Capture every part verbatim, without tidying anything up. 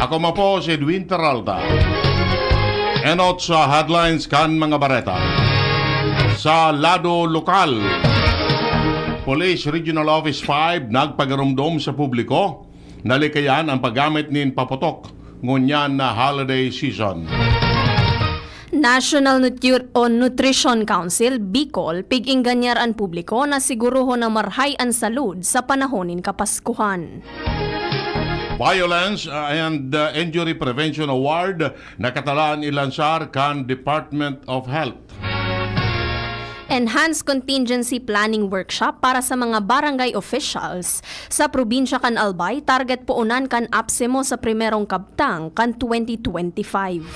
Ako man po si Edwin Peralta. Enot sa headlines kan mga bareta. Sa lado lokal, Police Regional Office five nagpagarumdom sa publiko na likayan an paggamit nin paputok ngunyan na holiday season. National Nutri- o Nutrition Council, Bicol, pig-ingganyar an publiko na sigurohon na marhay an salud sa panahon nin Kapaskuhan. Violence and uh, Injury Prevention Award nakatalaan ilansar kan Department of Health. Enhanced Contingency Planning Workshop para sa mga barangay officials sa probinsya kan Albay, target puunan kan APSEMO sa primerong kabtang kan twenty twenty-five.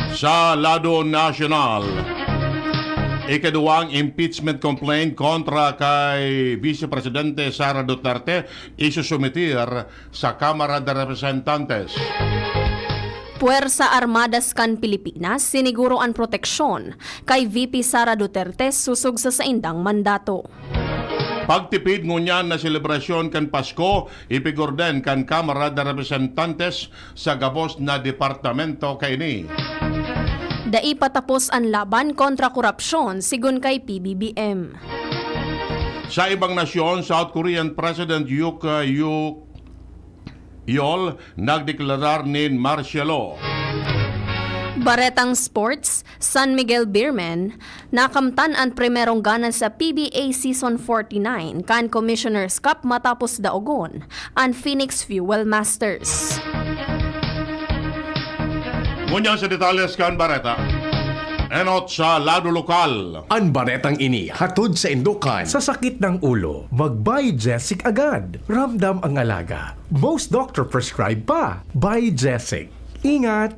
Sa lado nasyonal, ikaduwang impeachment complaint kontra kay Vice Presidente Sara Duterte isusumitir sa Kamara de Representantes. Puwersa Armadas kan Pilipinas siniguro an proteksyon kay V P Sara Duterte sosog sa saindang mandato. Pagtipid ngunyan na selebrasyon kan Pasko, ipigorden kan Kamara de Representantes sa gabos na departamento kaini. Dai pa tapos an laban kontra korapsyon, sigon kay P B B M. Sa ibang nasyon, South Korean President Yook uh, Yook Yol nagdeklarar nin martial law. Baretang Sports, San Miguel Beermen, nakamtan an primerong gana sa P B A Season forty-nine kan Commissioner's Cup matapos daogon an Phoenix Fuel Masters. Ngunyan sa detalles kan bareta. Enot sa lado lokal. An baretang ini hatod sa indukan. Sa sakit ng ulo, mag-Biogesic agad. Ramdam ang alaga. Most doctor prescribe pa. Biogesic. Ingat!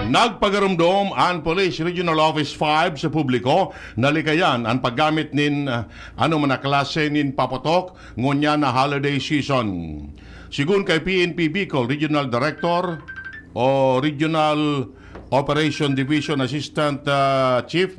Nagpagarumdom an Police Regional Office five sa publiko na likayan an paggamit nin uh, anoman na klase nin paputok ngunyan na holiday season. Sigon kay P N P Bicol Regional Director o Regional Operation Division Assistant uh, Chief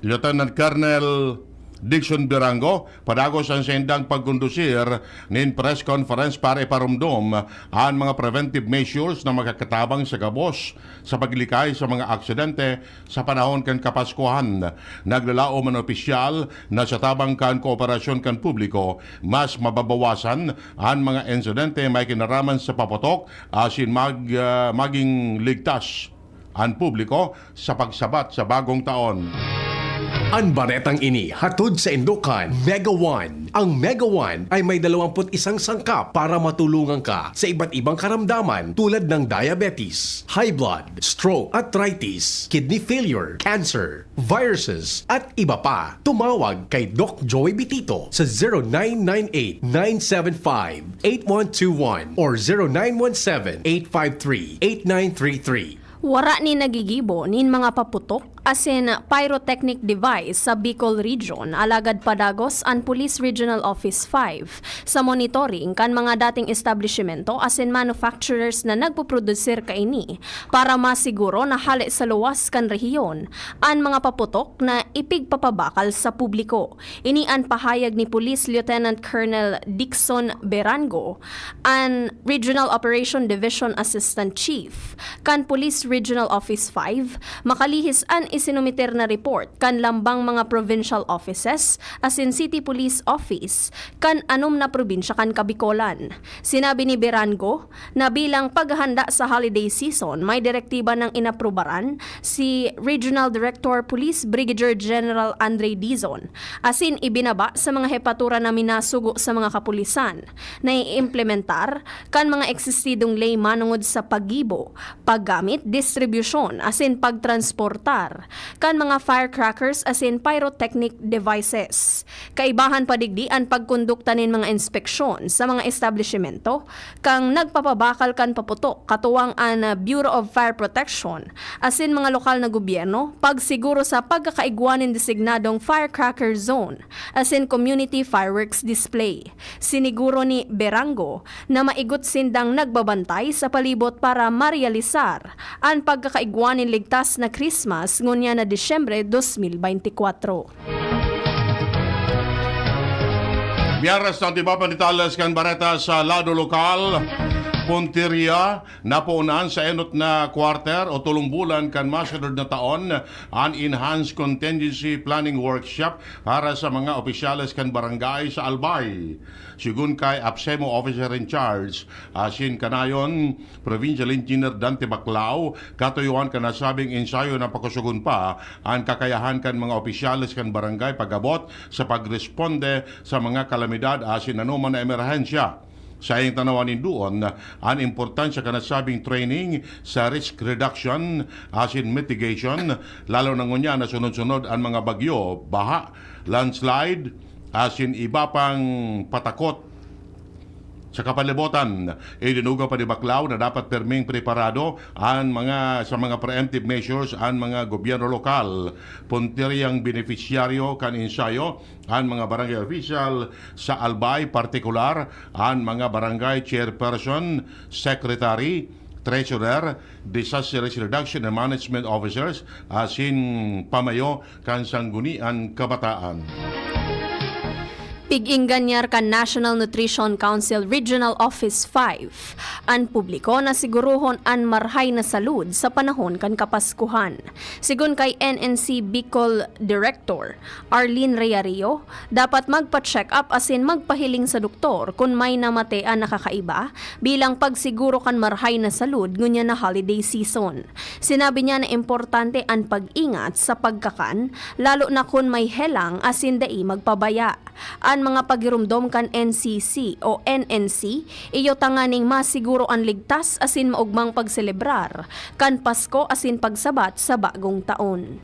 Lieutenant Colonel Dixon Birango, padagos an saindang pagkondusir nin press conference para iparumdom an mga preventive measures na makakatabang sa gabos sa paglikay sa mga aksidente sa panahon kan Kapaskuhan. Naglalaom an opisyal na sa tabang kan kooperasyon kan publiko, mas mababawasan an mga insidente may kinaraman sa paputok asin mag, ah, maging ligtas an publiko sa pagsabat sa bagong taon. An baretang ini hatod sa indukan Mega One. Ang Mega One ay may dalawampu't isang sangkap para matulungan ka sa iba't ibang karamdaman tulad ng diabetes, high blood, stroke, arthritis, kidney failure, cancer, viruses, at iba pa. Tumawag kay Doc Joey Bitito sa zero nine nine eight nine seven five eight one two one or zero nine one seven eight five three eight nine three three. Wara ni nagigibo nin mga paputok asin pyrotechnic device sa Bicol Region, alagad padagos an Police Regional Office five sa monitoring kan mga dating establisimento asin manufacturers na nagpoprodusir kaini para masiguro na hale sa luwas kan rehiyon an mga paputok na ipigpapabakal sa publiko. Ini an pahayag ni Police Lieutenant Colonel Dixon Berango, an Regional Operation Division Assistant Chief kan Police Regional Office five, makalihis an isinumiter na report kan lambang mga provincial offices asin City Police Office kan anom na probinsya kan Kabikolan. Sinabi ni Berango na bilang paghahanda sa holiday season, may direktiba nang inaprubaran si Regional Director Police Brigadier General Andre Dizon, asin ibinaba sa mga hepatura na minasugo sa mga kapulisan na iimplementar kan mga eksistidong ley manongod sa paggibo, paggamit, distribusyon asin pagtransportar kan mga firecrackers asin pyrotechnic devices. Kaibahan pa digdi an pagkondukta nin mga inspeksyon sa mga establisimento kan nagpapabakal kan paputok, katuwang an Bureau of Fire Protection asin mga lokal na gobyerno, pagsiguro sa pagkakaigwa nin designadong firecracker zone asin community fireworks display. Siniguro ni Berango na maigot sindang nagbabantay sa palibot para marealisar an pagkakaigwa nin ligtas na Christmas ngunyan na Disyembre dos mil beintikwatro. Piaras na tiba panitales kan bareta sa lado lokal. Puntirya, napunan sa enot na quarter o tulong bulan kan masunod na taon an Enhanced Contingency Planning Workshop para sa mga opisyales kan barangay sa Albay. Sigun kay APSEMO Officer in Charge, asin kanayon Provincial Engineer Dante Baclao, katuyoan kan nasabing ensayo na pakusugon pa an kakayahan kan mga opisyales kan barangay pag-abot sa pagresponde sa mga kalamidad asin anoman na emerhensya. Saing tanawan nin duon an importansya kan nasabing training sa risk reduction asin mitigation, lalo na ngunyan na sunod-sunod an mga bagyo, baha, landslide, asin iba pang patakot sa kapalibotan. Idinuga pa ni Baclao na dapat pirming preparado an mga, sa mga preemptive measures an mga gobyerno lokal. Puntiryang benepisyaryo kan ensayo an mga barangay official sa Albay, partikular an mga barangay chairperson, secretary, treasurer, disaster risk reduction and management officers, asin pamayo kan Sanggunian Kabataan. Pig-ingganyar kan National Nutrition Council Regional Office five an publiko na sigurohon an marhay na salud sa panahon kan Kapaskuhan. Sigon kay N N C Bicol Director Arlene Reario, dapat magpa-check up asin magpahiling sa doktor kun may namate an nakakaiba bilang pagsiguro kan marhay na salud ngunyan na holiday season. Sinabi niya na importante an pag-ingat sa pagkakan, lalo na kun may helang asin dai magpabaya. An mga pagiromdom kan N C C o N N C iyo tanganing masiguro an ligtas asin maogmang pagselebrar kan Pasko asin pagsabat sa bagong taon.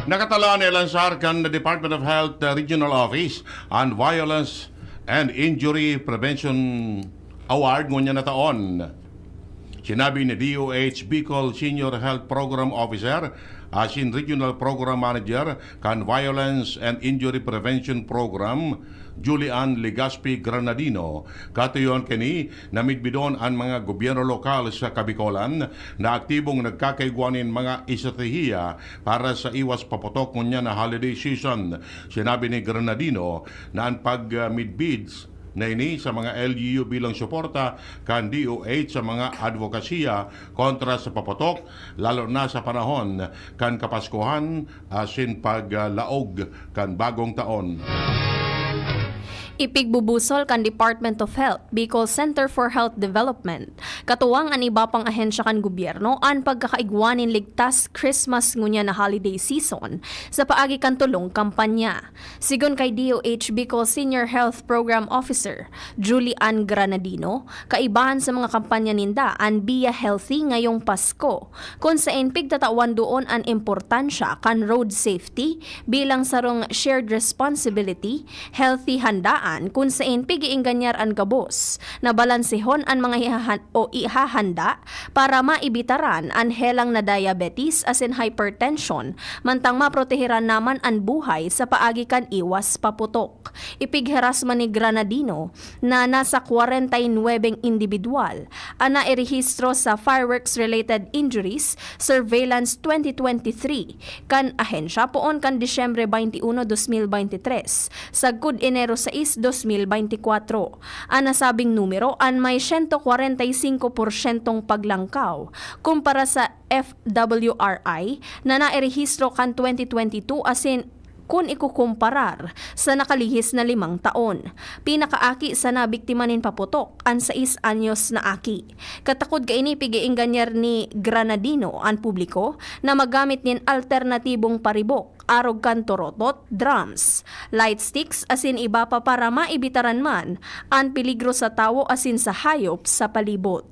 Nakatala na ilansar kan Department of Health uh, Regional Office an Violence and Injury Prevention Award ngunyan na taon. Sinabi ni D O H Bicol Senior Health Program Officer asin Regional Program Manager kan Violence and Injury Prevention Program, Julian Legaspi Granadino, katuyon kini na midbidon an mga gobyerno lokal sa Kabicolan na aktibong nagkakaigwa nin mga estratehiya para sa iwas paputok ngunyan na holiday season. Sinabi ni Granadino na an pag-midbids na ini sa mga L G U bilang suporta kan D O H sa mga advokasya kontra sa paputok, lalo na sa panahon kan Kapaskuhan asin paglaog kan bagong taon. Ipigbubusol kan Department of Health, Bicol Center for Health Development, katuwang an iba pang ahensya kan gobyerno an pagkakaigwa nin ligtas Christmas ngunyan na holiday season sa paagi kan tulong kampanya. Sigon kay D O H Bicol Senior Health Program Officer Julie Ann Granadino, kaibahan sa mga kampanya ninda an Be a Healthy ngayong Pasko, kun saen pigtatawan doon an importansya kan road safety bilang sarong shared responsibility, healthy handaan kun saen pig-iingganyar an gabos na balansehon an mga ihahan- o ihahanda para maibitaran an helang na diabetes asin hypertension, mantang maproteheran naman an buhay sa paagi kan iwas paputok. Ipigheras man ni Granadino na nasa kwarenta y nuwebeng indibidwal an nairehistro sa fireworks-related injuries surveillance twenty twenty-three kan ahensya poon kan Disyembre twenty-one, dos mil beintitres, sagkod Enero sais, dos mil beintikwatro. An nasabing numero an may siyento kwarenta y singko porsyentong paglangkaw kumpara sa F W R I na nairehistro kan twenty twenty-two asin kun ikukumparar sa nakalihis na limang taon. Pinakaaki sa nabiktima nin paputok an sais anyos na aki. Katakod kaini, pig-iingganyar ni Granadino an publiko na maggamit nin alternatibong paribok arog kan torotot, drums, light sticks asin iba pa para maibitaran man an peligro sa tawo asin sa hayop sa palibot.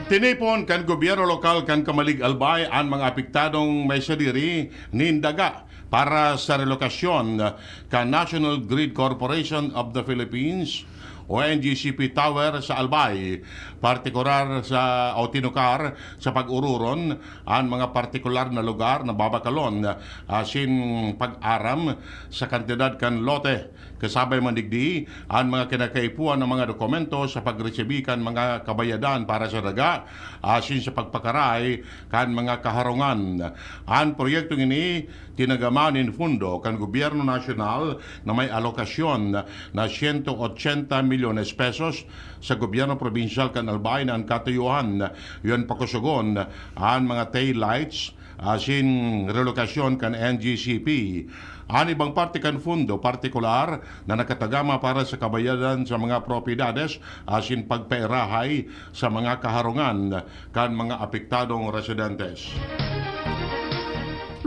Tinipon kan gobyerno lokal kan Camalig, Albay an mga apektadong may sadiri nin daga para sa relokasyon kan National Grid Corporation of the Philippines o N G C P Tower sa Albay, partikular sa, o tinukar sa pag-ururon an mga partikular na lugar na babakalon asin pag-aram sa kantidad kan lote. Kasabay man digdi an mga kinakaipuhan na mga dokumento sa pagresibi kan mga kabayadan para sa daga asin sa pagpakaray kan mga kaharungan. An proyektong ini tinagama nin pondo kan gobyerno nasyonal na may alokasyon na siyento ochenta milyones pesos sa gobyerno probinsyal kan Albay na an katuyuhan, iyo an pakusogon an mga tail lights asin relokasyon kan N G C P. An ibang parte kan pondo partikular na nakatagama para sa kabayadan sa mga propiedades asin pagpairahay sa mga kaharungan kan mga apektadong residentes.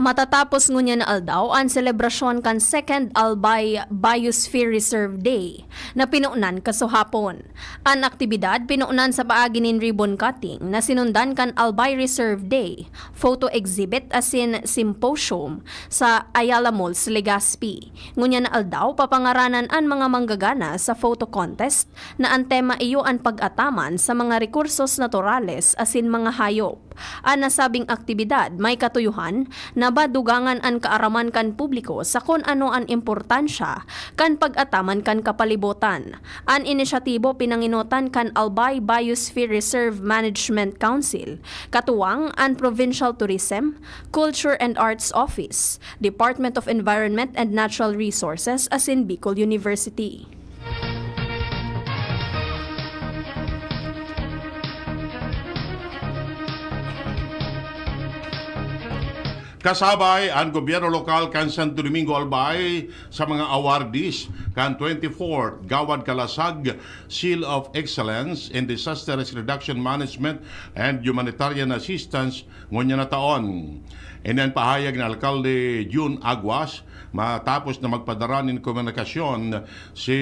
Matatapos ngunyan na aldaw an selebrasyon kan Second Albay Biosphere Reserve Day na pinunan kasuhapon. An aktibidad pinunan sa paagi nin ribbon cutting na sinundan kan Albay Reserve Day, photo exhibit asin symposium sa Ayala Malls, Legazpi. Ngunyan na aldaw, papangaranan an mga manggagana sa photo contest na an tema iyo an pag-ataman sa mga rekursos naturales asin mga hayop. An nasabing aktibidad may katuyuhan na madugangan an kaaraman kan publiko sa kun ano an importansya kan pag-ataman kan kapalibotan. An inisyatibo pinanginotan kan Albay Biosphere Reserve Management Council, katuwang an Provincial Tourism, Culture and Arts Office, Department of Environment and Natural Resources asin Bicol University. Kasabay an gobyerno lokal kan Santo Domingo, Albay sa mga awardees kan twenty-fourth Gawad Kalasag Seal of Excellence in Disaster Risk Reduction Management and Humanitarian Assistance ngunyan na taon. Ini an pahayag ni Alkalde Jun Aguas matapos na magpadara nin komunikasyon si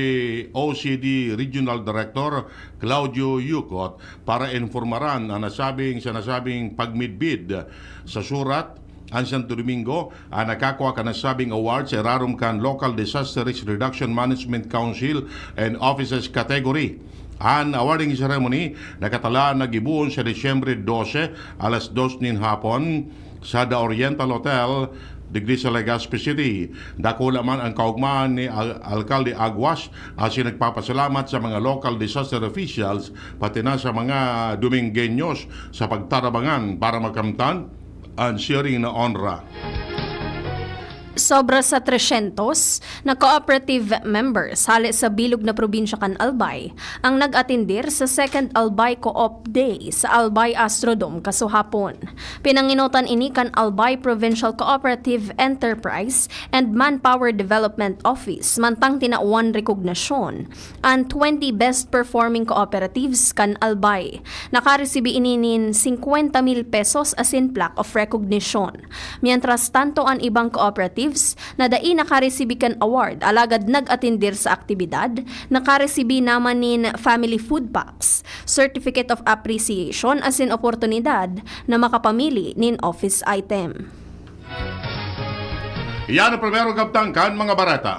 O C D Regional Director Claudio Yucot para informaran an nasabing, sa nasabing pagmidbid. Sa surat, an Santo Domingo an nakakua kan nasabing award sa irarom kan Local Disaster Risk Reduction Management Council and Offices category. An awarding ceremony nakatalaan na gibohon sa Disyembre dose, alas dos nin hapon, sa The Oriental Hotel, digdi sa Legazpi City. Dakula man ang kaugmahan ni Al-, Alkalde Aguas asin nagpapasalamat sa mga local disaster officials, pati na sa mga Domingueños sa pagtarabangan para makamtan an siring na onra. Sobra sa tresyentos na cooperative members hale sa bilog na probinsya kan Albay ang nag-atindir sa Second Albay Co-op Day sa Albay Astrodome kasuhapon. Pinanginotan ini kan Albay Provincial Cooperative Enterprise and Manpower Development Office mantang tinawan rekognasyon an twenty best performing cooperatives kan Albay. Nakaresibi ini nin singkwenta mil pesos asin plaque of recognition. Mientras tanto, an ibang cooperatives na dai nakaresibi kan award alagad nag-atindir sa aktibidad, nakaresibi naman nin family food packs, certificate of appreciation asin oportunidad na makapamili nin office item. Iyan ang primerong kabtang kan mga bareta.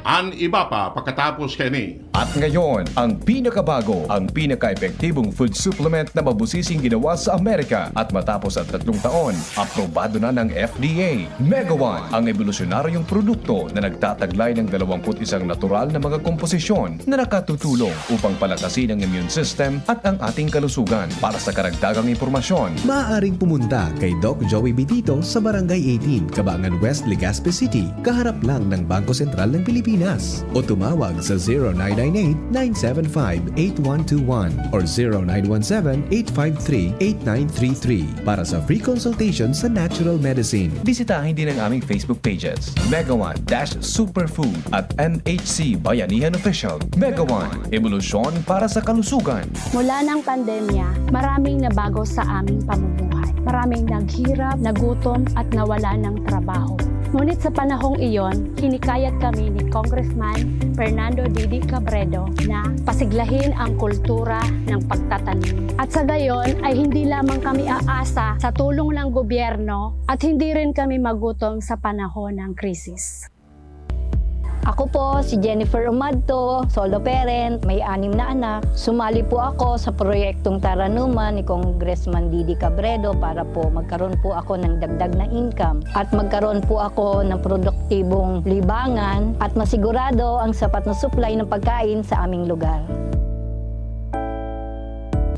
An iba pa pakatapos kaini. At ngayon, ang pinakabago, ang pinaka-epektibong food supplement na mabusising ginawa sa Amerika. At matapos ang tatlong taon, aprobado na ng F D A. Mega One, ang ebolusyonaryong produkto na nagtataglay ng dalawampu't isang natural na mga komposisyon na nakatutulong upang palakasin ang immune system at ang ating kalusugan. Para sa karagdagang impormasyon, maaaring pumunta kay Doc Joey Bitito sa Barangay eighteen, Cabangan West, Legazpi City, kaharap lang ng Bangko Sentral ng Pilipinas. O tumawag sa zero nine nine eight, nine seven five, eight one two one or zero nine one seven, eight five three, eight nine three three para sa free consultation sa natural medicine. Bisitahin din ang aming Facebook pages, Mega One dash Superfood at M H C Bayanihan Official. Mega One, ebolusyon para sa kalusugan. Mula ng pandemya, maraming nabago sa aming pamumuhay. Maraming naghirap, nagutom, at nawala ng trabaho. Ngunit sa panahong iyon, hinikayat kami ni Congressman Fernando Didi Cabredo na pasiglahin ang kultura ng pagtatanim. At sa gayon ay hindi lamang kami aasa sa tulong ng gobyerno at hindi rin kami magutom sa panahon ng krisis. Ako po si Jennifer Umadto, solo parent, may anim na anak. Sumali po ako sa proyektong Taranuman ni Congressman Didi Cabredo para po magkaroon po ako ng dagdag na income at magkaroon po ako ng produktibong libangan at masigurado ang sapat na supply ng pagkain sa aming lugar.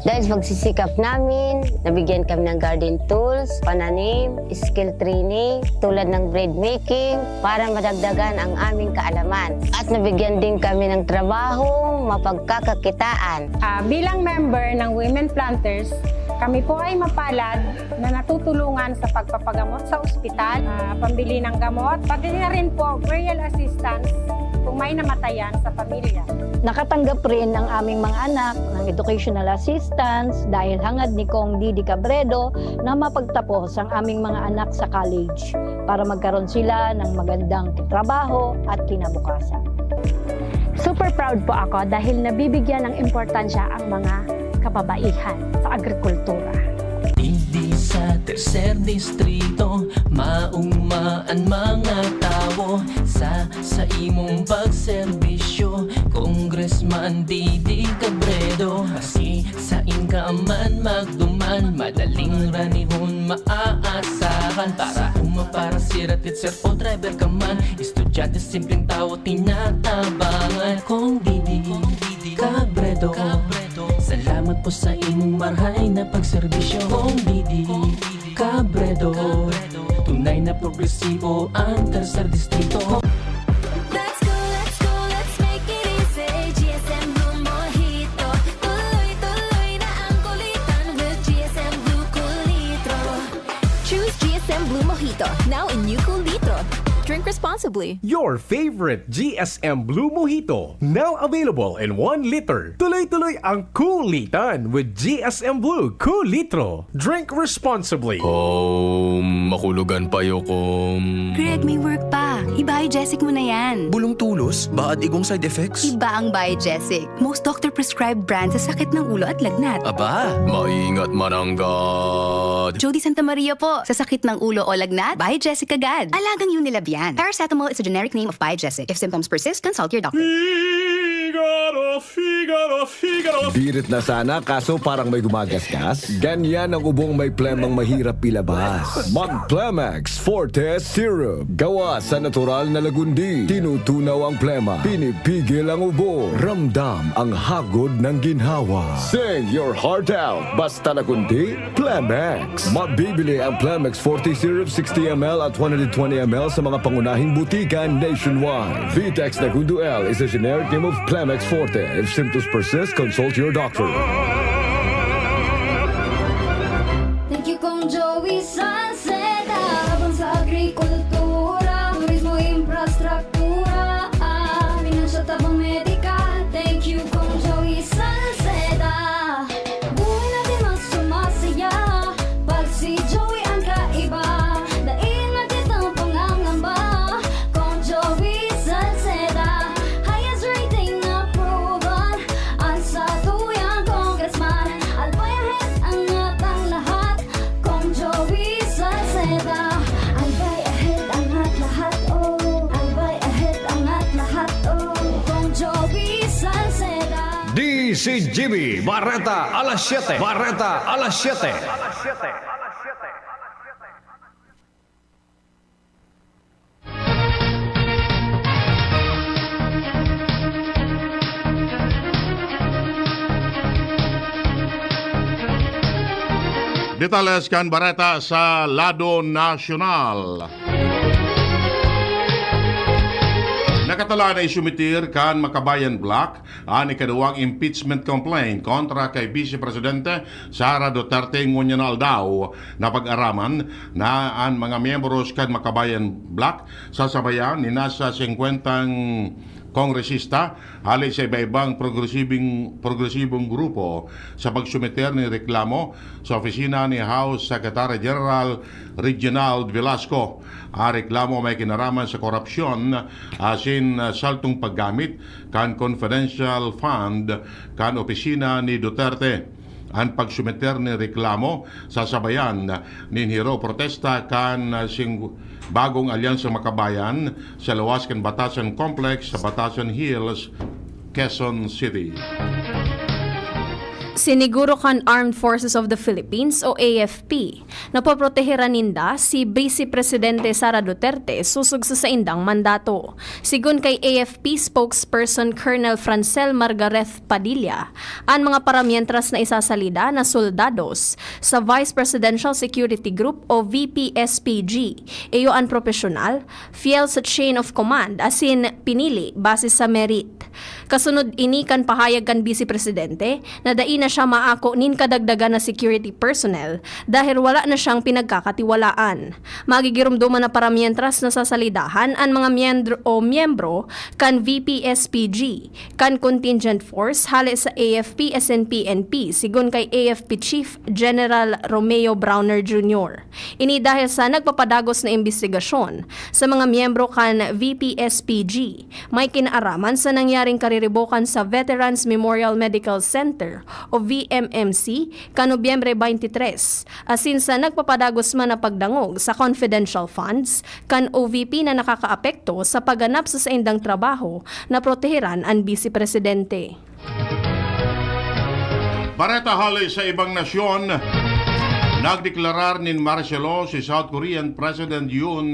Dahil sa pagsisikap namin, nabigyan kami ng garden tools, pananim, skill training, tulad ng bread making, para madagdagan ang aming kaalaman. At nabigyan din kami ng trabaho, mapagkakakitaan. Ah, bilang member ng Women Planters, kami po ay mapalad na natutulungan sa pagpapagamot sa ospital, ah, pambili ng gamot, pati na rin po burial assistance kung may namatayan sa pamilya. Nakatanggap rin ang aming mga anak ng educational assistance dahil hangad ni Cong Didi Cabredo na mapagtapos ang aming mga anak sa college para magkaroon sila ng magandang trabaho at kinabukasan. Super proud po ako dahil nabibigyan ng importansya ang mga kababaihan sa agrikultura. Digdi sa tercer distrito, maugma an mga tawo sa, sa imong pagserbisyo, Congressman Didi Cabredo. Maski sain ka man magduman, madaling ranihon maaasahan. Para uma, para sira, teacher o driver ka man, estudyante, simpleng tawo, tinatabangan. Cong Didi Cabredo, salamat po sa imong marahay na pagserbisyo. Cong Didi Cabredo, tunay na progresibo ang Tercer Distrito. Let's go, let's go, let's make it easy. G S M Blue Mojito. Tuloy-tuloy na ang kulitan with G S M Blue Kulitro. Choose G S M Blue Mojito, now in new Kulitro. Drink responsibly. Your favorite G S M Blue Mojito, now available in one liter. Tuloy-tuloy ang kulitan with G S M Blue Kulitro. Drink responsibly. Kom, makulogan pa yo, kom. Greg, may work pa. I-Biogesic mo na yan. Bulong tulos, baad igong side effects. Iba ang Biogesic. Most doctor-prescribed brand sa sakit ng ulo at lagnat. Aba, maingat mananggad. Jody Santa Maria po. Sa sakit ng ulo o lagnat, Biogesic agad. Alagang Unilab yan. Paracetamol is a generic name of Biogesic. If symptoms persist, consult your doctor. Figaro, Figaro, Figaro. Birit na sana, kaso parang may gumagasgas. Ganyan ang ubong may plemang mahirap ilabas. Mag Plemex Forte Syrup. Gawa sa natural na lagundi. Tinutunaw ang plema. Pinipigil ang ubo. Ramdam ang hagod ng ginhawa. Sing your heart out. Basta lagundi, Plemex. Mabibili ang Plemex Forte Syrup sixty M L at one hundred twenty M L sa mga pangunahing butika nationwide. Vitex Nagundo L is a generic name of Plemex Forte. If symptoms persist, consult your doctor. Thank you, Cong Joey Salceda. Tabang sa agrikultura, turismo, infrastruktura, ah, pinansyal, tabang medikal. Thank you, Cong Joey Salceda. Buhay natin mas sumasaya pag si Joey ang kaiba. Dai na kitang pangangamba, Cong Joey Salceda. Highest rating approval ang satuyang congressman. Albay ahead ang atang lahat, Cong Joey Salceda. Albay ahead ang at lahat, oh. Albay ahead ang at lahat, oh. Cong Joey Salceda. D C G B, Bareta alas siyete. Bareta alas siyete. Detalles kan bareta sa lado nasyonal. Nakatalaan na isumitir kan Makabayan Bloc an ikaduwang impeachment complaint kontra kay Vice Presidente Sara Duterte ngunyan na aldaw. Napag-araman na an mga miyembros kan Makabayan Bloc sa sabayan ni nasa singkwentang kongresista hale sa iba-ibang progresibing, progresibong grupo sa pagsumiter nin reklamo sa opisina ni House Secretary General Reginald Velasco. Ang reklamo may kinaraman sa korupsyon asin saltong paggamit kan confidential fund kan opisina ni Duterte. an pagsumiter nin reklamo sa sabayan nin hiro protesta kan sing-, bagong Alyansa Makabayan sa luwas kan Batasan Complex sa Batasan Hills, Quezon City. Siniguro kan Armed Forces of the Philippines o A F P na poproteheran ninda si Vice Presidente Sara Duterte sosog sa saindang mandato. Sigon kay A F P spokesperson Colonel Francel Margareth Padilla, an mga paramientras na isasalida na soldados sa Vice Presidential Security Group o V P S P G, iyo an propesyonal, fiel sa chain of command asin pinili base sa merit. Kasunod ini kan pahayag kan Bise Presidente na dai na siya maako nin kadagdagan na security personnel dahil wala na siyang pinagkakatiwalaan. Magigiromdoman na paramientras na sasalidahan an mga miyendro o miyembro kan V P S P G, kan contingent force hale sa A F P asin P N P, sigon kay A F P Chief General Romeo Browner Junior. Ini dahil sa nagpapadagos na imbestigasyon sa mga miyembro kan V P S P G, may kinaaraman sa nangyaring kariribokan sa Veterans Memorial Medical Center o V M M C kan Nobyembre twenty-three, asin sa nagpapadagos man na pagdangog sa confidential funds kan O V P na nakakaapekto sa pagganap sa saindang trabaho na proteheran an Bise Presidente. Bareta hale sa ibang nasyon, nagdeklarar nin martial law si South Korean President Yoon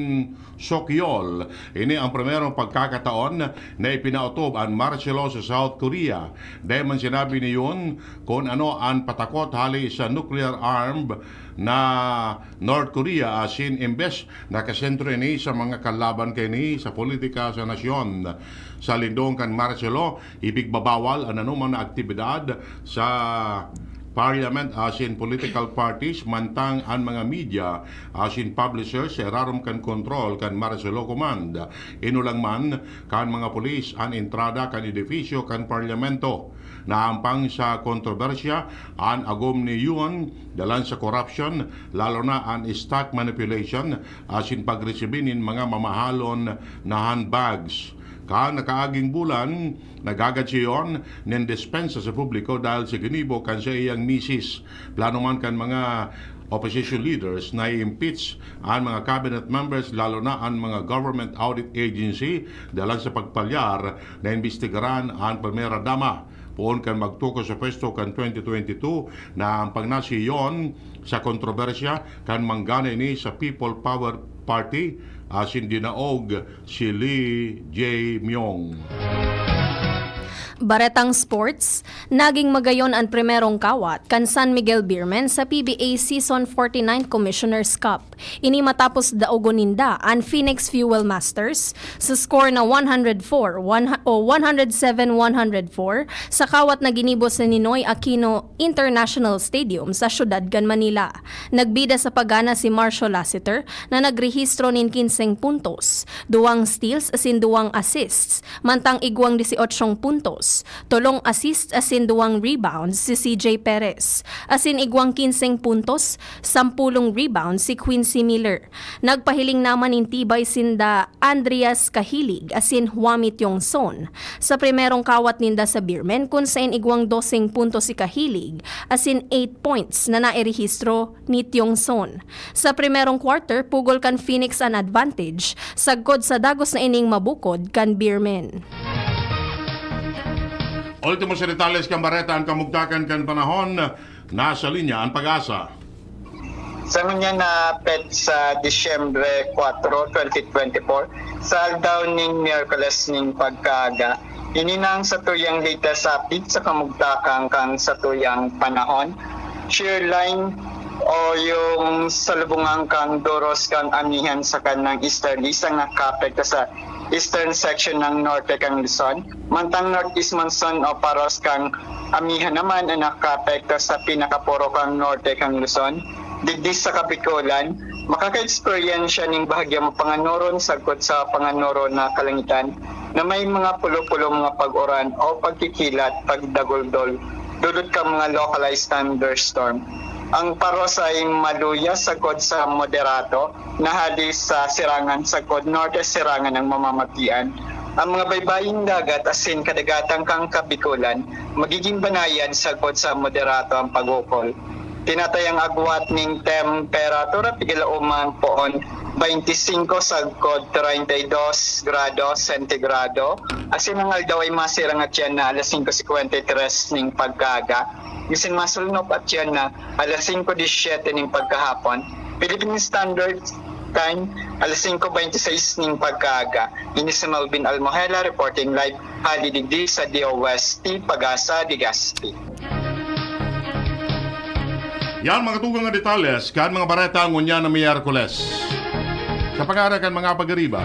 Suk Yeol. Ini ang primerong pagkakataon na ipinaotob an martial law sa South Korea. Dai man sinabi ni Yoon kun ano an patakot hale sa nuclear armed na North Korea, asin imbes nakasentro ini sa mga kalaban kaini sa politika sa nasyon. Sa lindong kan martial law, ipigbabawal an anoman na aktibidad sa parliament asin political parties, mantang an mga media asin publishers sa irarom kan kontrol kan martial law command. Inulang man kan mga pulis an entrada kan edifisyo kan parlamento. Naampang sa kontrobersya an agom ni Yoon dalan sa korapsyon, lalo na an stock manipulation asin pagresibi nin mga mamahalon na handbags. Kan nakaaging bulan, naghagad si Yoon nin dispensa sa publiko dahil sa ginibo kan saiyang misis. Plano man kan mga opposition leaders na i-impeach an mga cabinet members, lalo na an mga government audit agency, dalan sa pagpalyar na imbestigaran an Primera Dama. Poon kan magtukod sa pwesto kan twenty twenty-two, naampang na si Yoon sa kontrobersya kan manggana ini sa People Power Party asin dinaog si Lee Jae-myung. Baretang sports, naging magayon an primerong kawat kan San Miguel Beermen sa P B A Season forty-nine Commissioner's Cup. Ini matapos daogon ninda an Phoenix Fuel Masters sa score na one hundred four, one, o one hundred seven, one hundred four sa kawat na ginibo sa Ninoy Aquino International Stadium sa siyudad kan Manila. Nagbida sa pagana si Marcio Lassiter na nagrehistro nin kinseng puntos, duwang steals asin duwang assists, mantang igwang dieciochong puntos, tolong assist asin duwang rebounds si C J Perez, asin igwang kinseng puntos, sampulong rebounds si Quincy Miller. Nagpahiling naman nin tibay sinda Andreas Kahilig asin Huami Tiongson sa primerong kawat ninda sa Beermen, kun sain igwang doseng puntos si Kahilig asin eight points na nairehistro ni Tiongson. Sa primerong quarter, pugol kan Phoenix an advantage, sagkod sa dagos na ining mabukod kan Beermen. Ultimo sa detalles kan bareta, an kamugtakan kan panahon, nasa linya an PAGASA. Sa ngunyan na petsa, Disyembre kuwatro, twenty twenty-four, sa aldaw nin Miyerkules nin pagkaaga, ini na ang satuyang latest update sa kamugtakan kan satuyang panahon. Shear line o yung salubungan kan duros kan amihan saka ng easterlies ang nakaapekto sa eastern section ng norte kan Luzon, mantang northeast monsoon o paros kan amihan naman ang nakaapekto sa pinakaporo kan norte kan Luzon. Digdi sa Kabikolan, makaka-eksperyensya nin bahagyo mapanganuron sagkod sa panganuron na kalangitan na may mga pulo-pulo mga pag-uran o pagkikilat, pagdaguldol, dulot kan mga localized thunderstorm. Ang paros ay maluya sagkod sa moderato na hali sa sirangan sagkod norte sirangan ang mamamatian. Ang mga baybaying dagat asin kadagatang kan Kabikolan magiging banayad sagkod sa moderato ang pag-ukol. Tinatayang agwat ning temperatura pigalaoman poon twenty-five sagkod treinta y dos grado sentigrado, asin ang aldaw ay masirang atyan na alas singko singkwenta y tres ning pagkaaga, asin masulnop atyan na alas singko disyete ning pagkahapon, Philippine Standard Time, alas singko bente seis ning pagkaaga. Ini si Melvin Almohela reporting live hali digdi sa D O S T Pag-asa, Legazpi. Yan mga tugang na detalles kan mga bareta ngunyan na Miyerkules. Sa pangaran kan mga pagariba,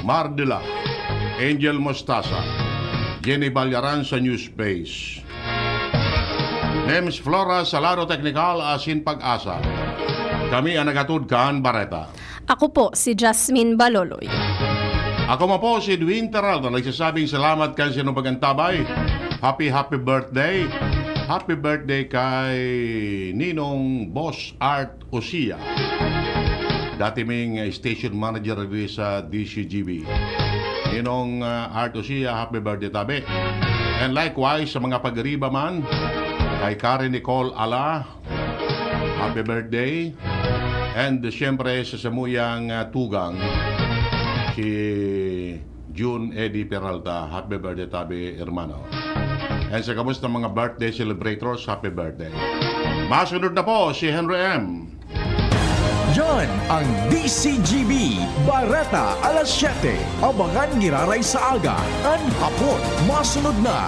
Mar de la, Angel Mostaza, Jenny Ballaran sa News Base, Nems Flora sa lado teknikal asin Pag-asa. Kami ang naghatod kan bareta. Ako po si Jasmine Baloloy. Ako man po si Edwin Peralta, nagsasabing salamat kan sinong pag-antabay. Happy, happy birthday. Happy birthday kay Ninong Boss Art Osia. Dati ming, uh, station manager diri sa D C G B. Ninong, uh, Art Osia, happy birthday, tabi. And likewise, sa mga pagariba man, kay Karen Nicole Ala, happy birthday. And siyempre, sa samuyang, uh, tugang, si June Eddie Peralta, happy birthday, tabi, hermano. And sa kamusta mga birthday celebrators, happy birthday. Masunod na po si Henry M. Yan ang D C G B, Bareta alas siyete. Abangan giraray sa aga, an hapon. Masunod na